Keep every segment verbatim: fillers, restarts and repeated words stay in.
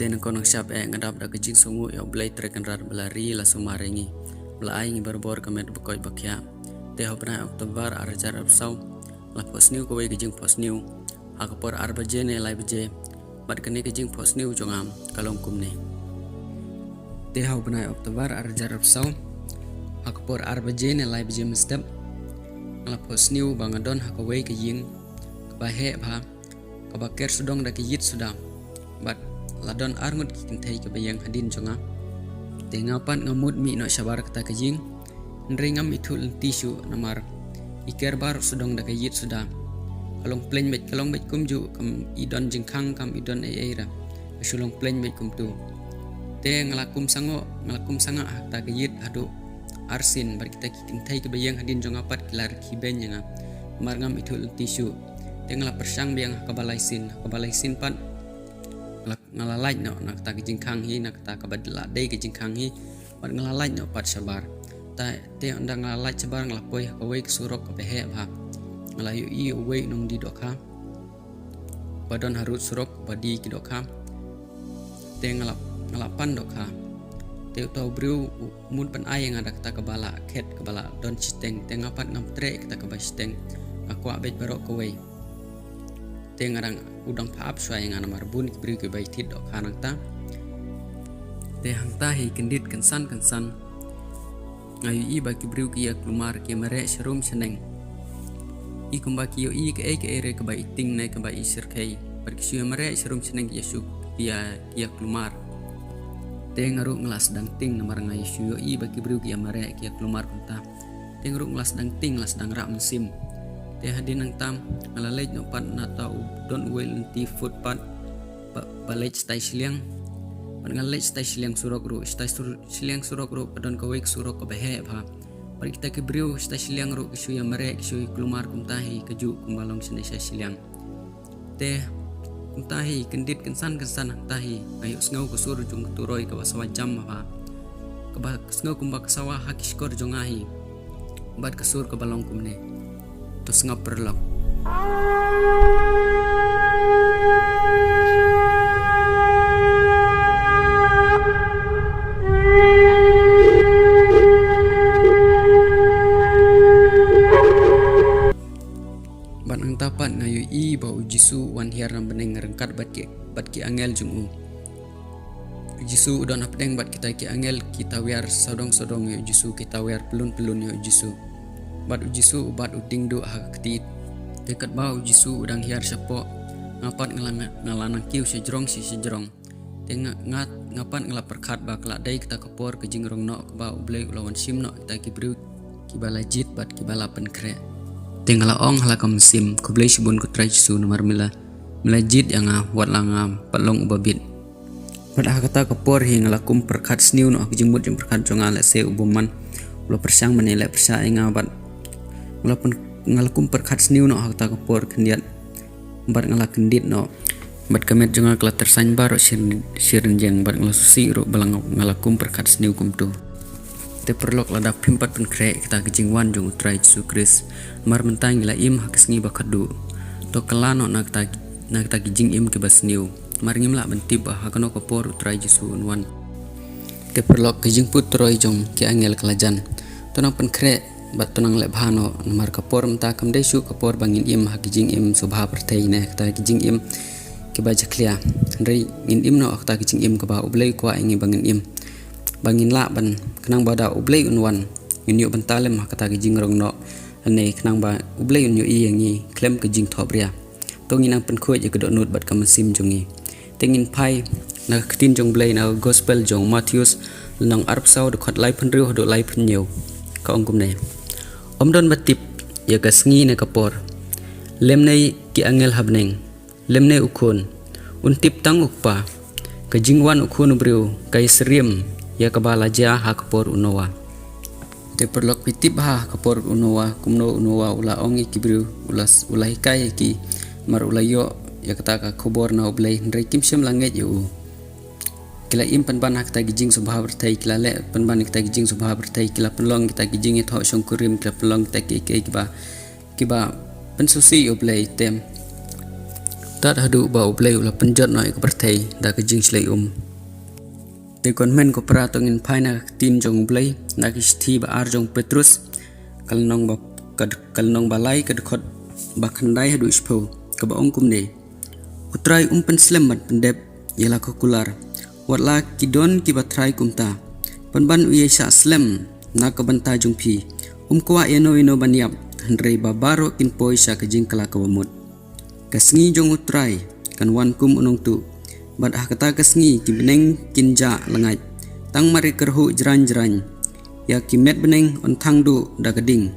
Te nangkong nangshap eh nga dap da ka jingsngew ïa U Blei Trai Kynrad ba la ri la sumar ïa ngi, ba la ai ngi barabor ka met ba koit ba khiah. Te ha u bnai October ar hajar arphew saw, la phohsniew kawei ka jingphohsniew ha ka por ar baje ne lai baje. Bad kane ka jingphohsniew jong nga ka long kumne. Te ha u bnai October ar hajar arphew saw, ha ka por ar baje ne lai baje mynstep, nga la phohsniew ba nga don ha kawei ka ïing kaba heh bha, kaba ker sawdong da ka ïit suda, bad la don arngut ki kynthei kiba ïeng hadien jong nga. Te nga pat nga mut mih noh shabar kata ka ïing, hynrei ngam ithuh lynti shuh namar i ker baroh sawdong da ka ïit suda. Ka long plein beit, ka long beit kumjuh, kam i don jingkhang, kam i don ei ei ruh. Ka shu long plein beit kumtu. Te nga la kum sangah, nga la kum sangah ha kata ka ïit haduh arsien, bad kita ki kynthei kiba ïeng hadien jong nga pat ki la rkhie beiñ ïa nga, namar ngam ithuh lynti shuh. Te nga la pyrshang biang ha kaba lai sien, ha kaba lai sien pat nga la, nga la lait noh na kata ka jingkhang hi, na kata kaba la dei ka jingkhang hi, bad nga la lait noh pat shabar. Ta, te ynda nga la lait shabar nga la poi ha kawei ka surok kaba heh bha. Nga la ïohi uwei u nongdie dohkha ba don harud surok ba die ki dohkha. Te nga la, nga la pan dohkha. Te uta u briew u mut ban ai ïa nga da kata kaba la khet, kaba la don shiteng. Te nga pat ngam treh ïa kata kaba shiteng, nga kwah beit baroh kawei. Te nga dang, u dang pha ap shuwa ïa nga namar bun ki briew kiba ïa thied dohkha nangta. Te hangta hi kyndit kynsan kynsan nga ïohi ba ki briew ki ïa kulmar, ki ïa mareh sharum shaneng. I kumba ki ïohi kaei kaei ruh kaba i ting ne kaba i shyrkhei, bad ki shu ïa mareh sharum shaneng, ki ïa shu, ki ïa, ki ïa kulmar. Te nga ruh nga la sdang ting namar nga ïa shu ïohi ba ki briew ki ïa mareh, ki ïa kulmar kumta. Te nga ruh nga la sdang ting, la sdang rah mynsiem. Te hadien nangta nga la leit noh pat na uta u don uwei lynti footpath ba, ba leit shatai shiliang. Bad nga la leit shatai shiliang surok ruh, shatai sur-, shiliang surok ruh ba don kawei ka surok kaba heh bha. Bad kita ki briew shatai shiliang ruh ki shu ïa mareh, ki shu ïa kulmar kumta hi kajuh kumba long shane sha shiliang. Te kumta hi kyndit kynsan kynsan hangta hi nga ïohsngew ka sur jong ka turoi kaba sawa jam bha, kaba sngew kumba ka sawa ha ki shkor jong nga hi. Bad ka sur kaba long kumne. To sngap paralok. Bad nangta pat nga ïohi ba U Jisu u wan hiar na bneng ryngkat bad ki, bad ki angel jong u. U Jisu u don hapdeng bad kita ki angel ki tawiar sawdong sawdong ïa U Jisu, ki tawiar pyllun pyllun ïa U Jisu. Bad U Jisu u bat u dieng duh ha ka kti. Te katba U Jisu u dang hiar shapoh, nga pat nga la, nga la nang kiew shajrong shi shajrong. Te nga, nga, nga pat nga la pyrkhat ba ka la dei kata ka por ka jingrong noh kaba U Blei u la wan shim noh kita ki briew kiba la jied bad kiba la pynkhreh. Te nga la ong ha la ka mynsiem, khublei shibun ko Trai Jisu namar me la, me la jied ïa nga, wat la nga pat long uba bit. Bad ha kata ka por hi nga la kum pyrkhat sniew noh ha ka jingmut jingpyrkhat jong nga, lehse u bymman u la pyrshang ban ïaleh pyrshah ïa nga bad nga la pyn-, nga la kum pyrkhat sniew noh ha kata ka por khyndiat. Bad nga la kyndit noh. Bad ka met jong nga ka la tyrsain baroh shi, shi rynjeng bad nga la sngewsih ruh ba la nga, nga la kum pyrkhat sniew kumtu. Te paralok, lada phim pat pynkhreh ïa kata ka jingwan jong U Trai Jisu Khrist, namar mynta ngi la im ha ka sngi ba khatduh. To kylla noh na kata, na kata ki jingim kiba sniew. Namar ngim lah ban tip ba ha kano ka por U Trai Jisu un wan. Te paralok, ka jingput turoi jong ki angel ka la jan. To nang pynkhreh bad to nang leh bha noh, namar ka por mynta kam dei shuh ka por ba ngin im ha ki jingim sngewbha pyrthei ne kata ki jingim kiba jakhlia. Hynrei ngin im noh ha kata ki jingim kaba U Blei u kwah ïa ngi ba ngin im, ba ngin lah ban, khnang ba da U Blei un wan, ngin ïoh bynta lem ha kata ki jingrong noh, ne khnang ba U Blei un ïohi ïa ngi khlem ka jingthohbria. To ngin nang pynkhuid ïa ka dohnud bad ka mynsiem jong ngi. Te ngin phai na ka ktien jong U Blei na ka Gospel jong u Mathaios, lynnong arphew saw, dkhot laiphew hynriew haduh laiphew hynñiew. Ka ong kumne: Ym don ba tip ïa ka sngi ne ka por, lymne ki angel ha bneng, lymne U Khun, un tip tang U Kpa. Ka jingwan U Khun u briew ka ïasyriem ïa kaba la jia ha ka por u Noah. Te paralok, phi tip bha ha ka por u Noah kumno u Noah u la ong ïa ki briew, u la, u la hikai ïa ki, namar u la ïoh ïa kata ka khubor na U Blei, hynrei kim shym la ngeit ïa u. Ki la im pynban ha kata ki jingsngewbha pyrthei, ki la leh pynban ha kata ki jingsngewbha pyrthei, ki la pynlong kita ki jingïathoh shongkurim, ki la pynlong kita ki, ki, kiba kiba pynsngewsih ïa U Blei. Te Tad haduh ba U Blei u la pynjot noh ïa ka pyrthei da ka jingshlei um. Te ko hynmen ko para, to ngin phai na ka ktien jong U Blei na ki shithi ba ar jong Petrus, ka lynnong ba, ka, ka lynnong ba lai, ka dkhot ba khyndai haduh shiphew, kaba ong kumne: U Trai um pynslem ban pyndep ïa la ka kular, wat la ki don kiba trai kumta. Pynban u ïai shah slem na ka bynta jong phi, um kwah ïano ïano ban ïap, hynrei ba baroh kin poi sha ka jingkylla kaba mut. Ka sngi jong U Trai kan wan kum u nongtuh, bad ha kata ka sngi ki bneng kin jah lyngait tang mar ïa ka rhuh jraiñ jraiñ. Ïa ki met bneng yn thang duh da ka ding,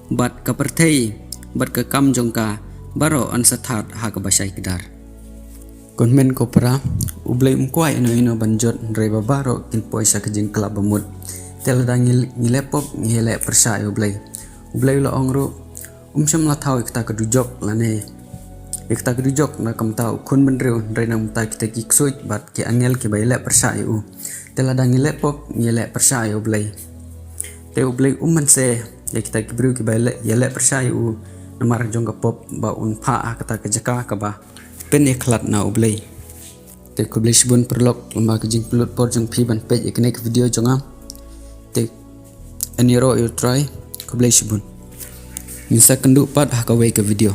bad ka pyrthei bad ka kam jong ka baroh yn sa thad ha kaba shai kdar. Ko hynmen ko para, U Blei um kwah ïano ïano ban jot, hynrei ba baroh kin poi sha ka jingkylla ba mut. Te lada ngi, ngi leh pop, ngi leh pyrshah ïa U Blei. U Blei u la ong ruh, um shym la thaw ïa kata ka dujok lane ïa kata ka dujok na ka bynta u khun bynriew, hynrei na ka bynta kita ki ksuid bad ki angel kiba ïaleh pyrshah ïa u. Te lada ngi leh pop, ngi leh pyrshah ïa U Blei. Te U Blei um mynse ïa kita ki briew kiba ïaleh, ïaleh pyrshah ïa u namar jong ka pop, ba un phah ha kata ka jaka kaba pynïakhlad na U Blei. Te khublei shibun paralok, lem bad ka jingpynlut por jong phi ban peit ïa kane ka video jong nga. Te yn ïaroh ïa U Trai, khublei shibun. Ngin sa kynduh pat ha kawei ka video.